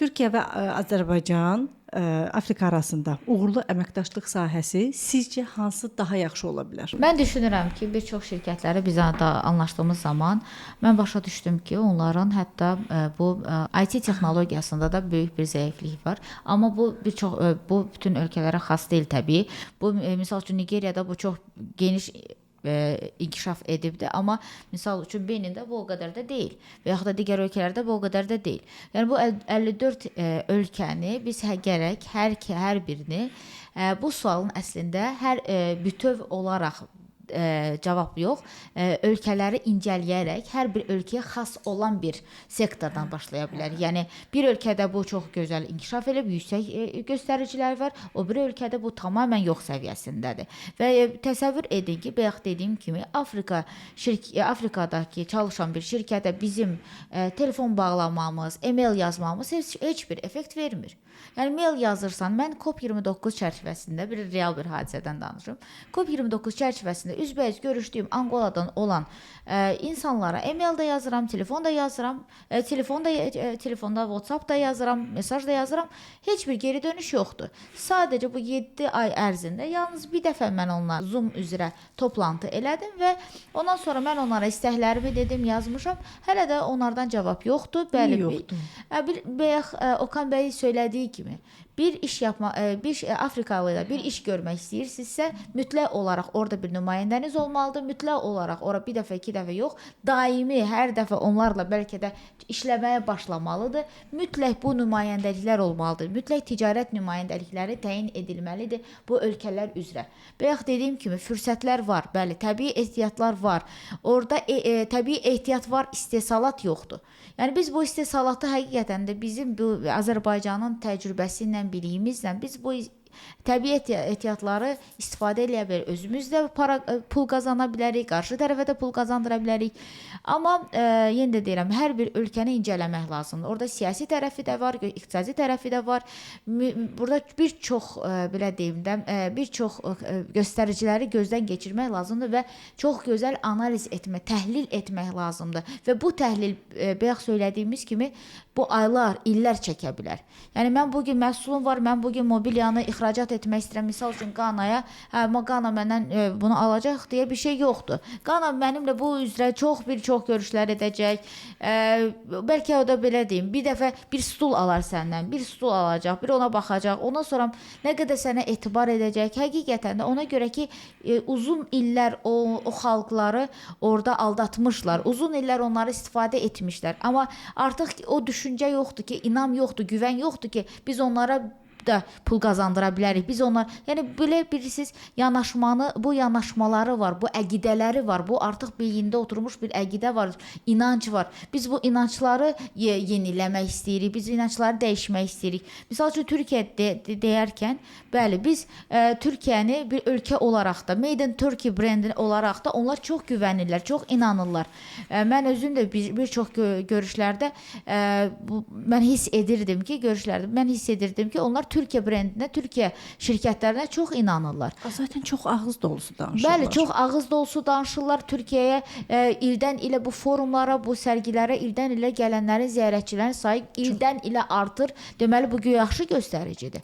Türkiyə və Azərbaycan, Afrika arasında uğurlu əməkdaşlıq sahəsi sizcə hansı daha yaxşı ola bilər? Mən düşünürəm ki, bir çox şirkətləri biz da anlaşdığımız zaman mən başa düşdüm ki, onların hətta bu IT texnologiyasında da böyük bir zəiflik var. Amma bu bir çox bu bütün ölkələrə xas deyil təbii. Bu misal üçün Nigeriyada bu çox geniş inkişaf edibdi, amma misal üçün Benində bu o qədər də deyil və yaxud da digər ölkələrdə bu o qədər də deyil. Yəni bu 54 ölkəni biz gərək hər birini bu sualın əslində hər bütöv olaraq cavab yox, ölkələri incələyərək hər bir ölkəyə xas olan bir sektordan başlaya bilərik. Yəni bir ölkədə bu çox gözəl inkişaf edib, yüksək göstəricilər var, o biri ölkədə bu tamamilə yox səviyyəsindədir. Və təsəvvür edin ki, bayaq dediyim kimi Afrikadakı çalışan bir şirkətə bizim telefon bağlamamız, email yazmamız heç bir effekt vermir. Yəni mail yazırsan, mən COP29 çərçivəsində bir real bir hadisədən danışım. COP29 çərçivəsində üzbəüz görüşdüyüm Angoladan olan insanlara email də yazıram, telefon da yazıram, telefonda WhatsApp da yazıram, mesaj da yazıram. Heç bir geri dönüş yoxdur. Sadəcə bu 7 ay ərzində yalnız bir dəfə mən onlarla Zoom üzrə toplantı elədim və ondan sonra mən onlara istəklərimi dedim, yazmışam. Hələ də onlardan cavab yoxdur. Bəli, yoxdur? Bayaq Okan bəy söylədiyi kimi bir iş yapma, bir Afrikalı ilə bir iş görmək istəyirsinizsə, mütləq olaraq orada bir nümayəndəniz olmalıdır. Mütləq olaraq ora bir dəfə, iki dəfə yox, daimi hər dəfə onlarla bəlkə də işləməyə başlamalıdır. Mütləq bu nümayəndəliklər olmalıdır. Mütləq ticarət nümayəndəlikləri təyin edilməlidir bu ölkələr üzrə. Bayaq dediyim kimi fürsətlər var. Bəli, təbii ehtiyatlar var. Orada təbii ehtiyat var, istehsalat yoxdur. Yəni biz bu istehsalatı həqiqətən də bizim bu Azərbaycanın təcrübəsi ilə, biliyimizlə biz bu təbii ehtiyatları istifadə eləyə bilərik. Özümüz də pul qazana bilərik, qarşı tərəfə də pul qazandıra bilərik. Amma yenə də deyirəm, hər bir ölkəni incələmək lazımdır. Orada siyasi tərəfi də var, iqtisadi tərəfi də var. Burada bir çox belə deyim də, bir çox göstəriciləri gözdən keçirmək lazımdır və çox gözəl analiz etmək, təhlil etmək lazımdır. Və bu təhlil bayaq söylədiyimiz kimi bu aylar, illər çəkə bilər. Yəni mən bu gün məhsulum var, mən bu gün mobilyanı ixracat etmək istəyirəm. Misal üçün Qanaya, hə, amma Qana məndən bunu alacaq deyə bir şey yoxdur. Qana mənimlə bu üzrə bir çox görüşlər edəcək. Bəlkə o da belə deyim, bir dəfə bir stul alar səndən, bir stul alacaq, bir ona baxacaq. Ondan sonra nə qədər sənə etibar edəcək. Həqiqətən də ona görə ki, uzun illər o xalqları orada aldatmışlar. Uzun illər onları istifadə etmişlər. Amma artıq o düşüncə yoxdur ki, inam yoxdur, güvən yoxdur ki, biz onlara da pul qazandıra bilərik. Biz onlar, yəni belə bilirsiniz, yanaşmanı, bu yanaşmaları var, bu əqidələri var. Bu artıq beyində oturmuş bir əqidə var, inanc var. Biz bu inançları yeniləmək istəyirik, biz inançları dəyişmək istəyirik. Misal üçün Türkiyə deyərkən, bəli, biz Türkiyəni bir ölkə olaraq da, Made in Turkey brendi olaraq da onlar çox güvənirlər, çox inanırlar. Mən özüm də bir çox görüşlərdə mən hiss edirdim ki, görüşlərdə mən hiss edirdim ki, onlar Türkiyə brendinə, Türkiyə şirkətlərinə çox inanırlar. Zaten çox ağız dolusu danışırlar. Bəli, çox ağız dolusu danışırlar. Türkiyəyə ildən ilə bu forumlara, bu sərgilərə ildən ilə gələnlərin, ziyarətçilərin sayı ildən ilə artır. Deməli, bu yaxşı göstəricidir.